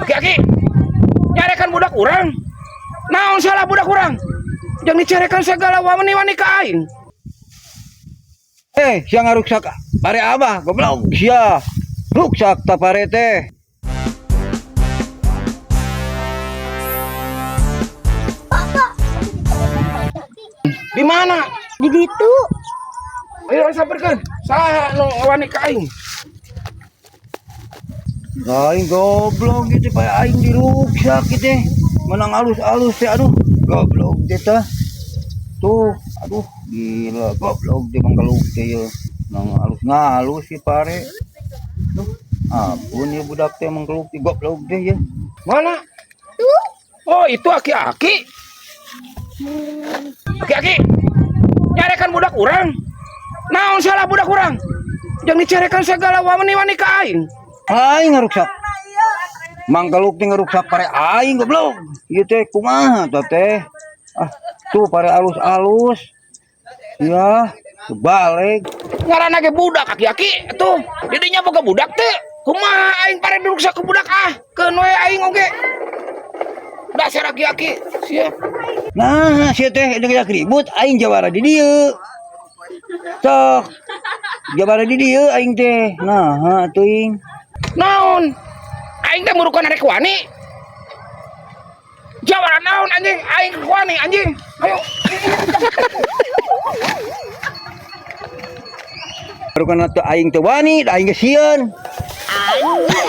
Aki-aki. Nyarekan budak urang. Naon salah budak urang? Jangan dicarekan segala wani-wani ka aing. Eh, sia ngaruksak pare abah, goblok sia. Ruksak ta pare teh. Pak, aku dicarekan ku aki-aki. Di mana? Di ditu. Ayo samperkeun. Saha nu wani ka aing? Aing goblok gitu pare aing diruksak gitu. Menang alus-alus teh, aduh, goblok teh tah. Tuh, aduh, gila goblok teh mangkaluk teh ye. Menang alus ngalus si pare. Duh, ampun ya budak teh mangkaluk teh goblok teh ye. Mana? Tuh. Oh, itu aki-aki. Aki-aki. Nyarekan budak urang. Naon salah budak urang? Jangan dicarekan segala wani-wani ka aing. Aing ngaruksak. Mangkaluk teh ngaruksak pare aing goblok. Ieu teh kumaha tah teh? Ah, tuh pare alus-alus. Ya, kebalik. Ngaranna ge budak aki-aki tuh. Didinya boga budak teh. Kumaha aing pare diruksak ku budak ah? Keun we aing oge. Dasar aki-aki. Siap. Nah, sia teh geus ribut aing jawara di dieu. Sok. Jawara di dieu aing teh. Nah, teuing. Naon? Aing teh murukan arek wani. Jawara naon anjing? Aing wani anjing. Ayo. Baru kana teu aing teu wani, da aing geus sieun. Anjing.